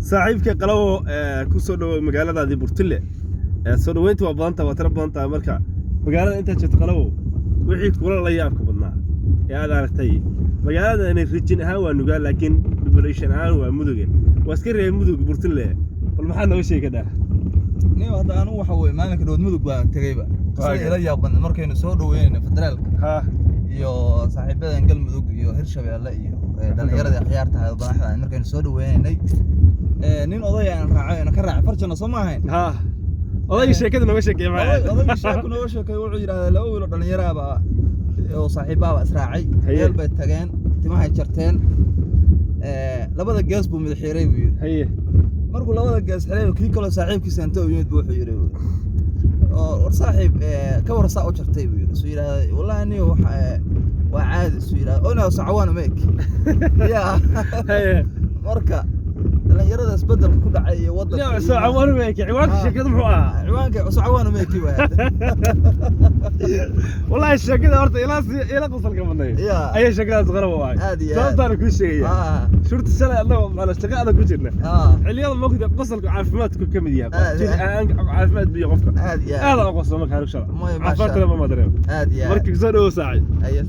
Saaxiibka Qalabo, ku soo dhawow magaaladaadii Burtille. Soo dhaweynta waa badan tahay, waa tiro badan tahay. Marka magaalada intaad joogto, Qalabo, wixii kula la yaabka badnaa ee aad aragtay magaalada? Inay region ahaan waa Nugaal, laakiin population ahaan waa Muduge, waa iska reer Mudug Burtille. Bal maxaa nooga sheegi kadhaa? Nin hadda anigu waxa weye maalinka dhood Mudug baan tegeyba. Qisada ila yaab badnay markaynu soo dhaweynayno federaalka iyo saaxiibadan Galmudug iyo Hirshabeelle iyo dhalinyaradii akhyaarta ahayd oo madaxda ahayd, markaynu soo dhaweynaynay, nin oday aan raacay, aan ka raacay Farjana, soo ma ahayn? Ha, odayga sheekada nooga sheekeey. Odaygii sheeku nooga sheekeey, wuxuu yidhahdaa laba wiil oo dhalinyaro ah baa oo saaxiibaaba israacay. Meel bay tageen, timahay jarteen. Labada gees buu mid xiray, buu yidhi. Markuu labada gees xiray, kii kaloo saaxiibkiisa inta u yimid buu wuxuu yidhi, oo war saaxiib, ka war saa u jartay, buu yidhi. Suu yidhahday, wallahi aniga waxa waa caadi. Suu yidhahday, ona sacawaan uma ek ya. Marka dhalinyarada isbedelka ku dhacay iyo waddanka Soo cawaan uma eki. Ciwaanka sheekada muxuu ahaa? Ciwaanka sacawaan uma eki waay. Wallahi sheekada horta ilaa si ila qosolka badnay ayay sheekadaas, Qarab, u ahay. Aad iyo aad. Sababtaana kuu sheegaya, shurta shalay annagoo macnaa shaqo adag ku jirna, xilliyada mogta qosolka caafimaadku ka mid yahay. Aad iyo jir aad. ahaan caafimaad biyo qofka. Aad iyo aad aad. aan u qoslo marka harug shala. Maya, maasha caafimaadkana ma dareemo. Aad iyo aad. Marka soo dhawow, saaxiib. Aye.